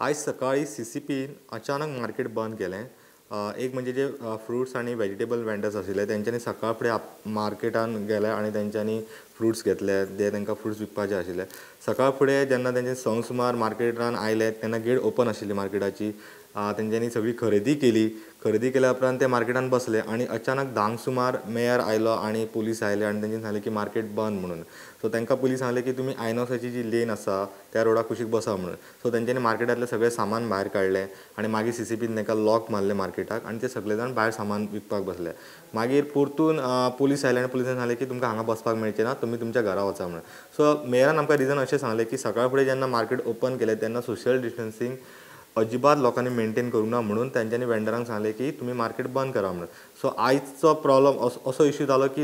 आयज सकाळीं सीसीपीन अचानक मार्केट बंद केलें. एक म्हणजे जे फ्रुट्स आनी वेजिटेबल वेंडर्स आशिल्ले तेंच्यांनी सकाळ फुडें मार्केटान गेले आनी तेंच्यांनी फ्रुट्स घेतले, जे तांकां फ्रुट्स विकपाचे आशिल्ले. सकाळ फुडें जेन्ना तेंचे 1 सुमार मार्केटान आयले तेन्ना गेट ओपन आशिल्ली मार्केटाची. तेंच्यांनी सगळी खरेदी केली. खरेदी केल्या उपरांत ते मार्केटान बसले आनी अचानक 10 सुमार मेयर आयलो आनी पुलीस आयले आनी तेंच्यांनी सांगलें की मार्केट बंद म्हणून. सो तांकां पुलीस सांगलें की तुमी आयनॉक्साची जी लेन आसा त्या रोडा कुशीक बसा म्हणून. सो तेंच्यांनी मार्केटांतलें सगळें सामान भायर काडलें आनी मागीर सीसीपीन तांकां लॉक मारलें मार्केटाक आनी ते सगळे जाण भायर सामान विकपाक बसले. मागीर परतून पुलीस आयले आनी पुलिसान सांगलें की तुमकां हांगा बसपाक मेळचें ना, तुमी तुमच्या घरा वचा म्हणून. सो मेयरान आमकां रिजन अशें सांगलें की सकाळ फुडें जेन्ना मार्केट ओपन केलें तेन्ना सोशल डिस्टन्सींग अजिबात लोकांनी मेंटेन करूंक ना म्हणून तेंच्यांनी वेंडरांक सांगलें की तुमी मार्केट बंद करा म्हणून. सो आयचो प्रॉब्लम असो इश्यू जालो की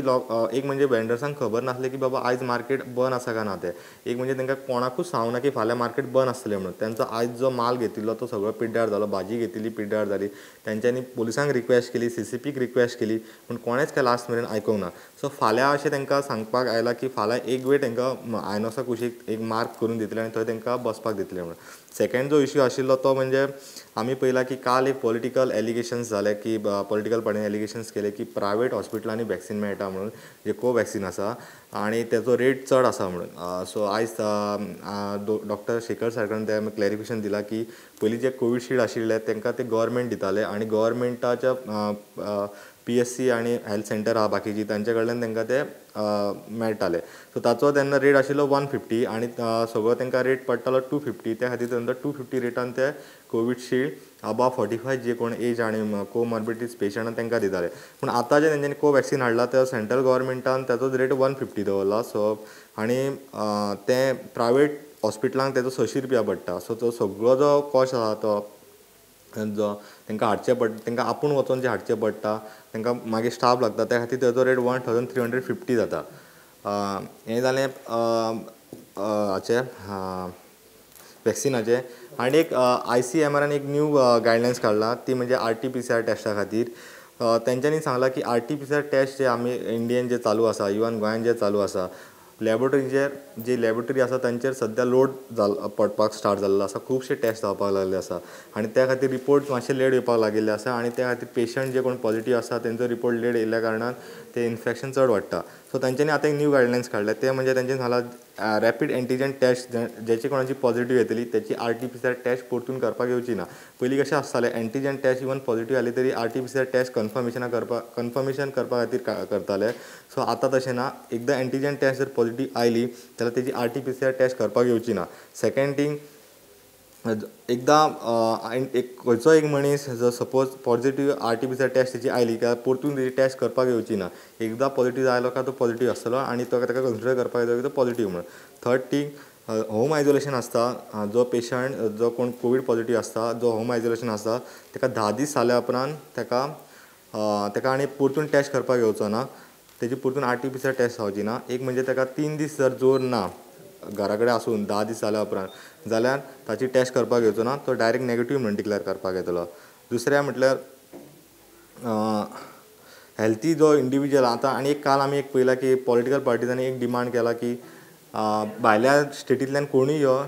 एक म्हणजे वेंडर्सांक खबर नासलें की बाबा आयज मार्केट बंद आसा काय ना तें. एक म्हणजे तांकां कोणाकूच सांगूंक ना की फाल्यां मार्केट बंद आसतलें म्हणून. तेंचो आयज जो माल घेतिल्लो तो सगळो पिड्ड्यार जालो, भाजी घेतिल्ली पिड्ड्यार जाली. तेंच्यांनी पुलिसांक रिक्वेस्ट केली, सीसीपीक रिक्वेस्ट केली, पूण कोणेंच काय लास्ट मेरेन आयकूंक ना. सो फाल्यां अशें तांकां सांगपाक आयलां की फाल्यां एक वेळ तांकां आयनॉक्सा कुशीक एक मार्क करून दितले आनी थंय तांकां बसपाक दितले म्हणून. सेकेंड जो इश्यू आशिल्लो तो म्हणजे आमी पळयला की काल एक पॉलिटिकल एलिगेशन्स जाले की पॉलिटिकल पार्टीन एलिगेशन्स केले की प्रायवेट हॉस्पिटलांनी वॅक्सिन मेळटा म्हणून, जे कोवॅक्सिन आसा आनी तेचो रेट चड आसा म्हणून. सो आयज डॉक्टर शेखर सरकारान ते क्लॅरिफिकेशन दिलां की पयलीं जे कोविशिल्ड आशिल्ले तांकां ते गव्हर्मेंट दिताले आनी गव्हर्मेंटाच्या पीएससी आनी हेल्थ सेंटर आहा बाकीची तांचे कडल्यान तांकां ते मेळटाले. सो ताचो तेन्ना रेट आशिल्लो 150 आनी सगळो तांकां रेट पडटालो 250. त्या खातीर तांकां 250 रेटान ते कोविशिल्ड अबाव 45 जे कोण एज आनी कोमॉर्बिडिटीज पेशंट तांकां दिताले. पूण आतां जे तेंच्यांनी कोवॅक्सिन हाडला ते सेंट्रल गव्हर्मेंटान ताचोच रेट 150 दवरला. सो आनी ते प्रायवेट हॉस्पिटलांक तेजो 600 रुपया पडटा. सो तो सगळो जो कॉस्ट आसा तो जो तांकां हाडचें पडटा, तांकां आपूण वचोन जें हाडचें पडटा, तांकां मागीर स्टाफ लागता, त्या खातीर ताचो रेट 1350 जाता. हें जालें हाचें वॅक्सिनाचें. आनी एक आयसीएमआरान एक न्यू गायडलायन्स काडला ती म्हणजे आरटीपीसीआर टेस्टा खातीर. तेंच्यांनी सांगलां की आरटीपीसीआर टेस्ट जे आमी इंडियन जे चालू आसा, इवन गोंयान जे चालू आसा, लॅबोरेटरीचेर जी लॅबोरेटरी आसा तांचेर सद्या लोड पडपाक स्टार्ट जाल्लो आसा. खुबशे टेस्ट जावपाक लागले आसा आनी त्या खातीर रिपोर्ट मातशे लेट येवपाक लागिल्ले आसा आनी त्या खातीर पेशंट जे कोण पॉझिटीव आसा तेंचो रिपोर्ट लेट येयल्ल्या कारणान ते इन्फेक्शन चड वाडटा. सो तेंच्यांनी आतां एक न्यू गायडलायन्स काडल्या ते म्हणजे तेंच्यांनी सांगलां रॅपीड एंटीजन टेस्ट जेची कोणाची पॉझिटीव येतली तेची आरटीपीसीआर टेस्ट परतून करपाक येवची ना. पयलीं कशें आसतालें एंटीजन टेस्ट इवन पॉझिटीव आली तरी आरटीपीसीआर टेस्ट कन्फर्मेशन करपा खातीर करताले. सो आतां तशें ना, एकदां एंटीजन टेस्ट जर पॉझिटीव आयली जाल्यार तेजी आरटीपीसीआर टेस्ट करपाक येवची ना. सेकेंड थींग, एकदां एक खंयचो एक मनीस जर सपोज पॉझिटीव आरटीपीसीआर टेस्ट तेजी आयली काय परतून तेजी टेस्ट करपाक येवची ना. एकदां पॉझिटीव आयलो काय तो पॉझिटीव आसतलो आनी तो ताका कन्सिडर करपाक येतलो की तो पॉझिटीव म्हणून. थर्ड थींग, होम आयसोलेशन आसता. जो पेशंट जो कोण कोवीड पॉझिटीव आसता जो होम आयसोलेशन आसता ताका 10 दीस जाल्या उपरांत ताका ताका आनी परतून टेस्ट करपाक येवचो ना, तेजी परतून आरटीपीसीआर टेस्ट जावची ना. एक म्हणजे ताका 3 दीस जर जोर ना घरा कडेन आसून 10 दीस जाल्या उपरांत जाल्यार ताची टेस्ट करपाक येवचो ना, तो डायरेक्ट नेगेटीव म्हणून डिक्लेर करपाक येतलो. दुसरें म्हटल्यार हेल्थी जो इंडिविज्युअल आतां आनी एक काल आमी एक पळयलां की पॉलिटिकल पार्टीजांनी एक डिमांड केला की भायल्या स्टेटींतल्यान कोणूय यो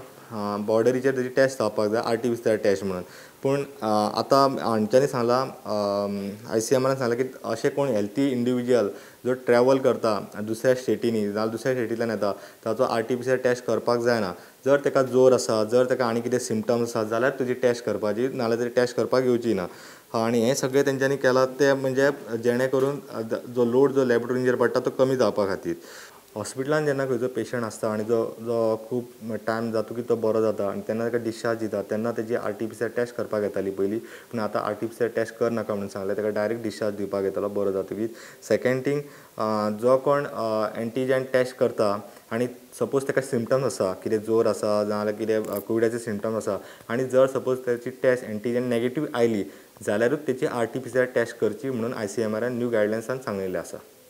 बॉर्डरीचेर तेजी टेस्ट जावपाक जाय आरटीपीसीआर टेस्ट म्हणून. पूण आतां हांच्यांनी सांगलां आयसीएमआरान सांगलां की अशें कोण हेल्थी इंडिविज्युअल जो ट्रॅवल करता दुसऱ्या स्टेटींनी जाल्यार दुसऱ्या स्टेटींतल्यान येता ताचो आरटीपीसीआर टेस्ट करपाक जायना. जर ताका जोर आसा, जर ताका आनी कितें सिमटम्स आसा जाल्यार तुजी टेस्ट करपाची, नाजाल्यार ताजी टेस्ट करपाक येवची ना. आनी हें सगळें तेंच्यांनी केलां तें म्हणजे जेणे करून जो लोड जो लॅबोरेटरींचेर पडटा तो कमी जावपा खातीर. हॉस्पिटलान जेन्ना खंयचो पेशंट आसता आनी जो जो खूब टायम जातकीर तो बरो जाता आनी तेन्ना ताका डिस्चार्ज दिता तेन्ना तेजी आरटीपीसीआर टेस्ट करपाक येताली पयलीं, पूण आतां आरटीपीसीआर टेस्ट कर नाका म्हणून सांगलें, ताका डायरेक्ट डिस्चार्ज दिवपाक येतलो बरो जातकीर. सेकेंड थींग, जो कोण एंटीजन टेस्ट करता आनी सपोज ताका सिमटम्स आसा, कितें जोर आसा नाजाल्यार कितें कोविडाचे सिमटम्स आसा आनी जर सपोज ताची टेस्ट एंटीजन नेगेटीव आयली जाल्यारूच तेची आरटीपीसीआर टेस्ट करची म्हणून आयसीएमआरान न्यू गायडलायन्सान सांगिल्लें आसा.